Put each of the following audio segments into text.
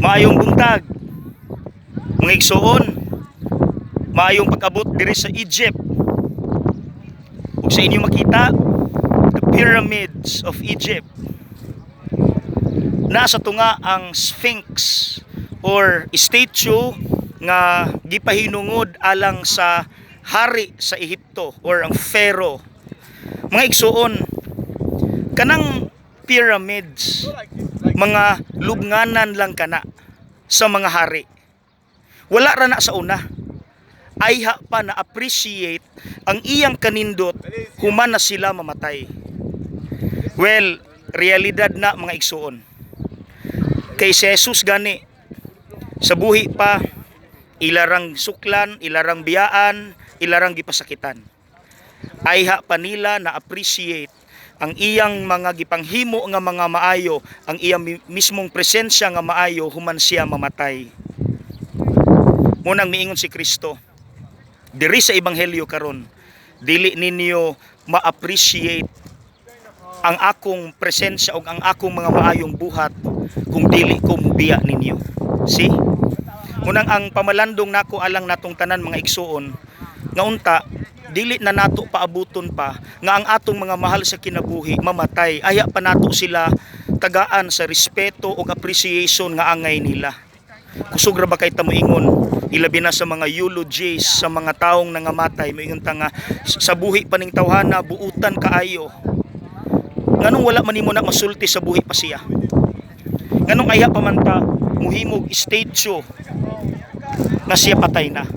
Maayong buntag, mga igsoon. Maayong pag-abot diri sa Egypt. Ug sa inyo makita, the pyramids of Egypt. Nasa tunga ang Sphinx or statue nga gipahinungod alang sa hari sa Ehipto or ang Pharaoh. Mga igsoon, kanang pyramids, mga lubnganan lang kana sa mga hari. Wala ra na sa una. Ayha pa na appreciate ang iyang kanindot human na sila mamatay. Well, realidad na, mga igsoon. Kay si Jesus gani sa buhi pa, ilarang suklan, ilarang biyaan, ilarang gipasakitan. Ayha pa nila na appreciate ang iyang mga gipanghimo nga mga maayo, ang iyang mismong presensya nga maayo human siya mamatay. Munang miingon si Kristo diri sa ebanghelyo karon, "Dili ninyo ma-appreciate ang akong presensya o ang akong mga maayong buhat kung dili ko mubiya ninyo." See? Munang ang pamalandong nako alang natong tanan, mga igsuon, nga unta dili na nato paabuton pa nga ang atong mga mahal sa kinabuhi mamatay, ayha pa nato sila tagaan sa respeto ug appreciation nga angay nila. Kusog ra ba kay ta moingon, ilabi na sa mga eulogies sa mga taong nangamatay, moingon ta nga sa buhi pa ning tawhana buutan kaayo. Nganong wala man nimo na masulti sa buhi pa siya? Nganong ayha pa man ta muhimog statue nga siya patay na?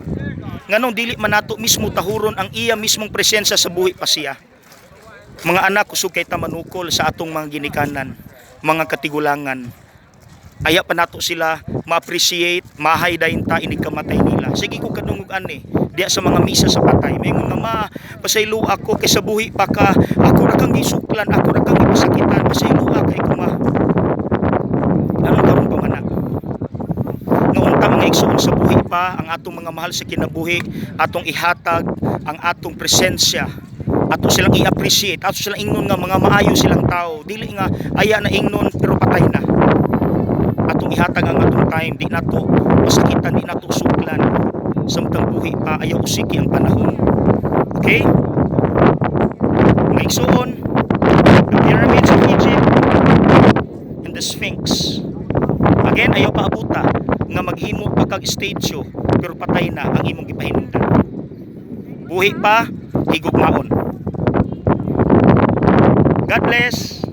Nganong dili man nato mismo tahuron ang iya mismong presensya sa buhi pa siya? Mga anak, kusog kay ta manukol sa atong mga ginikanan, mga katigulangan. Ayha pa nato sila ma-appreciate, mahay dayon ta inig kamatay nila. Sige ko kadungog ani diya sa mga misa sa patay. May nga, "Ma, pasaylo ako kay sa buhi pa ka, ako ra kang gisuklan, ako ra kang gipasakitan, pasaylo kay ko, Ma." Anong karon pa man na? Nga unta, mga igsoon, sa buhi pa ang atong mga mahal sa kinabuhi, atong ihatag ang atong presensya, ato silang i-appreciate, ato silang ingnon nga mga maayo silang tao, dili nga aya na ingnon pero patay na. Atong ihatag ang atong time, di nato masakitan, di nato suklan samtang buhi pa. Ayaw usiki ang panahon. Okay, mga igsoon, the pyramids of Egypt and the Sphinx. Again, ayaw paabuta nga maghimo pa kag statue pero patay na ang imong gipahinungdan. Buhi pa, higugmaon. God bless.